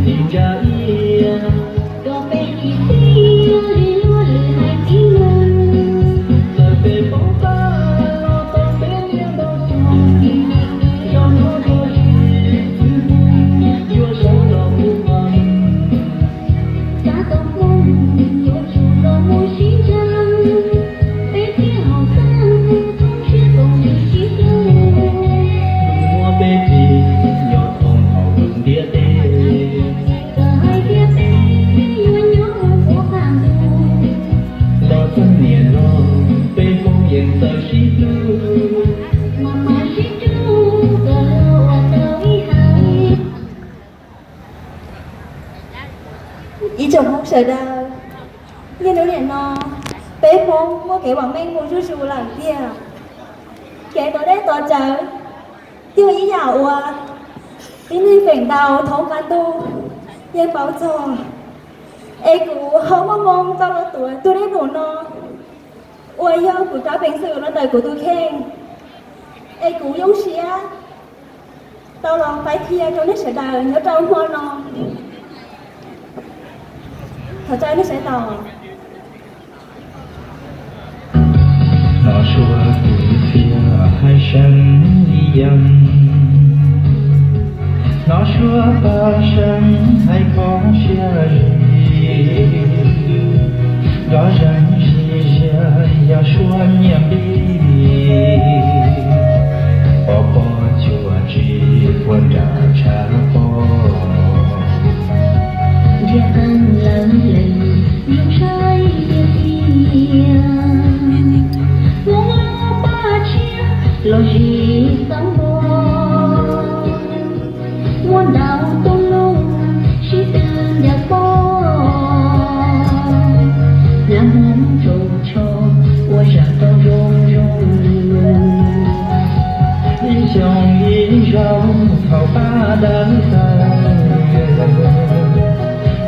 Tsis ntsa iab, koj peb tsis tiag li luag lwm hais tib neeg. Txawm peb poob qab los tau peb niaj ntau xyoo, yog hnub tuag tsis xwb yuav sawv los mus mas. Tsab tom Hmoob yuav tsum los mus sib ntseeg, peb thiaj haum xeeb, thoob siab koom ntsws sib hlub. Muab peb txij nyob thoob hauv ntiaj teb, txawm hais tias peb yuav nyob ua qab ntuj los txog niaj no, peb Hmoob yeej txawj sib hlub, mam mam sib hlub kom luag ua tau ib haiv. Ib tsoom Hmoob sawv daws, niaj hnub niam no peb Hmoob muaj kev vam meej mus zuj zus lawm tiag. Kev tos dej tos cawv yog ib yam uas tib neeg feem ntau thoob qab ntuj yeej paub txog. Es kuv ho muaj moo tau los tuav tus dej num no uas yog kuv rab peev xwm los ntawm kuv tus kheej, es kuv zoo siab tau los faib qhia rau nej sawv daws nyob rau hmo no. Thov caw nej sawv daws. Hnov suab tus txiaj hais seev ib yam, hnov suab paj seev hais kho siab zim, nrov zeeg zij ziag yog suab nyiaj npib, pov pob cuag tsis puag nram tshav pob. Nrhiav qeej lawv lees zoo saib tiag tiag, muaj paj tshiab los zis xeeb npua, muaj ntau tus lus sib tw ncaws pob, nyab Hmoob tsoos tsho ua zam tau zoo zoo. Ib xyoo ib zaug thaum pab dawb tawg,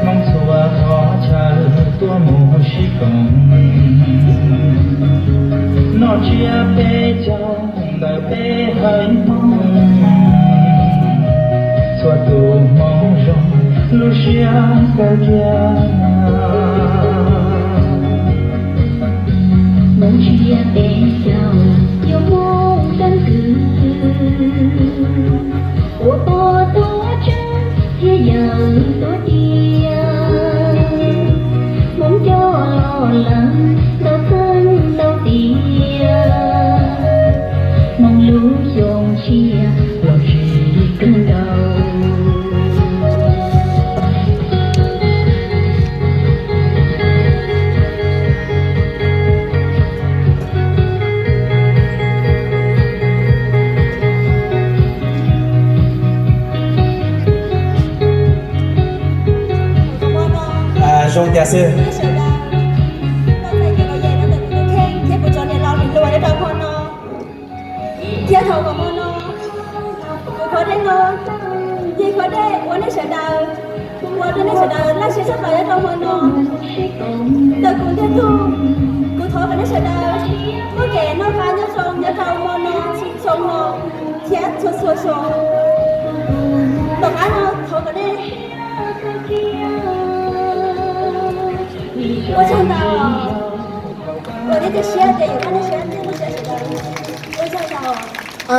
Hmoob txhua qhov chaw tuaj mus sib koom, noj tsiab peb caug ntawm peb haiv Hmoob, txhua tus Hmoob zoo lub siab kawg kiag. Hmoob tsiab peb caug yuav Hmoob keeb kwm, ua pog tuav tseeb thiab yawm tuav tiag, Hmoob coj los lawm ntau xeeb ntau tiam, Hmoob lub xyoo tshiab los zis kawg nkaus. Zoo tiag xwb. Thiab kuv cov niam laus niam hluas nyob rau hmo no, thiab thaum kawg hmo no, kuv qhov dej no yog qhov dej uas nej sawv daws, uas rau nej sawv daws laj siab tshaj plaws nyob rau hmo no. Ntawm kuv ntiag tug, kuv thov kom nej sawv daws muaj kev noj qab nyob zoo nyob rau hmo no, xyoo no thiab txhua txhua xyoo. Tom qab no thov kom nej ua tsaug ntau, kom nej cia siab tias yuav pab nej siab ntiag tug siab sawv daws. Ua tsaug ntau.